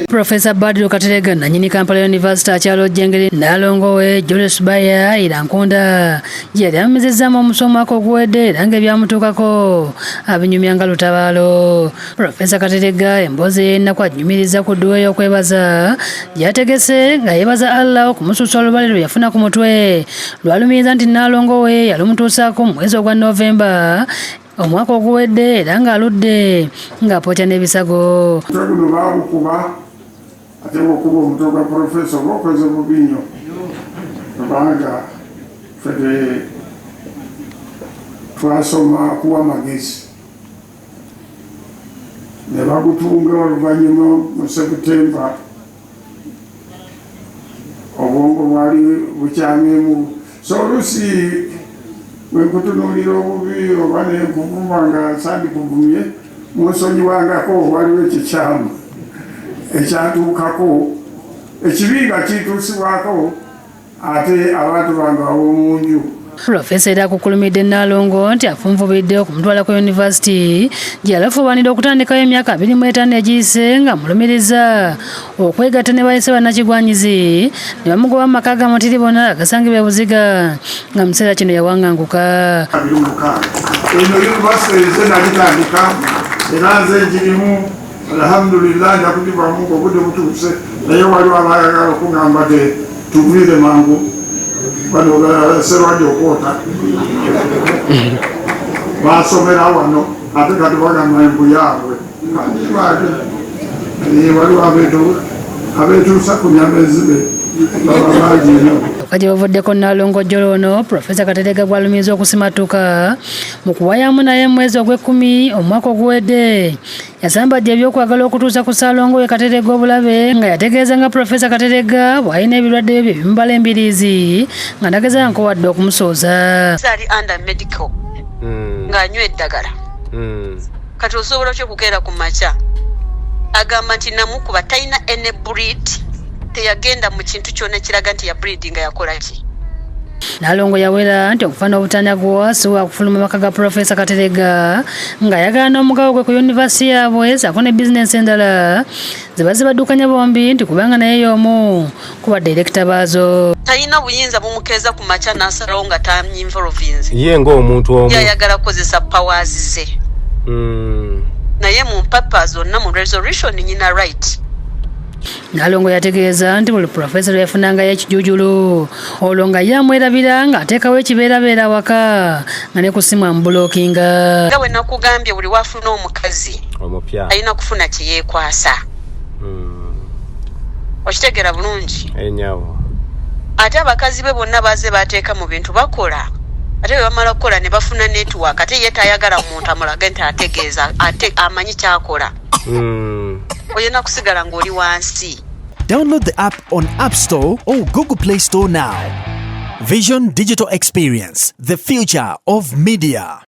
Profesa Badru Katerega nanyini Kampala University akyalojja engeri Nnaalongo we Julius Baya Irankunda gye yali amumizizzaamu omusu omwaka oguwedde era ng'ebyamutuukako abinyumya nga lutabaalo. Profesa Katerega emboozi ey'ennaku aginyumirizza ku dduwa ey'okwebaza gy'ategese nga yeebaza Allah okumusuusa olubale lwe yafuna ku mutwe lw'alumiriza nti Nnaalongo we yalumutuusaako mu mwezi ogwa November omwaka oguwedde era ng'aludde ng'apookya n'ebisago. Omutwe guno baagukuba ate bw'okuba omutwe gwa profesa oba okoze bubi nnyo kubanga ffe twasoma kuwa magezi ne bagutunga oluvannyuma mu Sebutemba obwongo bwali bukyamyemu so oluusi bwenkutunuulira obubi oba nenkuvuma nga sandikuvumye munsonyiwangako waliwo ekikyamu ekyatuukako ekibi nga kituusibwako ate abantu bange ab'omunju. Pulofeesa era akukkulumidde Nnaalongo nti afunvubidde okumutwala ku yunivasite gye yalafuubanira okutandikayo emyaka 25 egiyise ng'amulumiriza okwegatta ne bayise bannakigwanyizi ne bamugoba mu maka ga Mutiribona agasangibwa e Buziga nga mu kiseera kino yawanganguka. Eno yunivasite nze nagitandika era nze ngirimu alhamdulillah nja kugivamu ng'obudde butuuse naye waliwo abayagala okugamba te tuviire mangu bano Serwanja okwota basomera wano ate kati bagamba embu yaabwe waliwo abetuusa ku nyama ezibe baba bangi nnyo. Kyokka gye buvuddeko Nnaalongo Jolo ono Profesa Kateregga gw'alumiriza okusimattuka mu kuwayaamu naye mu mwezi ogw'ekkumi omwaka oguwedde yasambajja eby'okwagala okutuusa ku Ssaalongo we Kateregga obulabe nga yategeeza nga Profesa Kateregga bw'alina ebirwadde bye bimubala embiriizi nga nagezaako wadde okumusooza. Ali under medical ng'anywa eddagala. Kati osobola otya okukeera ku makya agamba nti namukuba talina any bleed, teyagenda mu kintu kyonna ekiraga nti ya bleed nga yakola ki? Nalongo yawera nti okufa n'obutanyagwa si wakufuluma maka ga Profesa Kateregga ng'ayagala n'omugabo gwe ku yunivasite yaabwe ssaako ne bizinensi endala ze bazze baddukanya bombi nti kubanga naye y'omu ku badirekita baazo. Talina buyinza bumukeeza ku makya n'asalawo nga tanyinvolvinze. Ye ng'omuntu omu yayagala kukozesa powers ze. Naye mu mpapa zonna mu resolution nyina right. Nalongo yategeeza nti buli pulofeesa lwe yafunangayo ekijujulu olwo nga ye amwerabira ng'ateekawo ekibeerabeera awaka nga ne ku ssimu amubulookinga. Nga bwe nakugambye buli wafuna omukazi omupya alina kufuna kye yeekwasa. Okitegeera bulungi? Enyawo. Ate abakazi be bonna bazze bateeka mu bintu bakola ate bwe bamala kukola ne bafuna network ate ye tayagala muntu amulage nti ategeeza ate amanyi kyakola. Olina kusigala ng'oli wansi. Download the app on App Store or Google Play Store now. Vision Digital Experience, the future of media.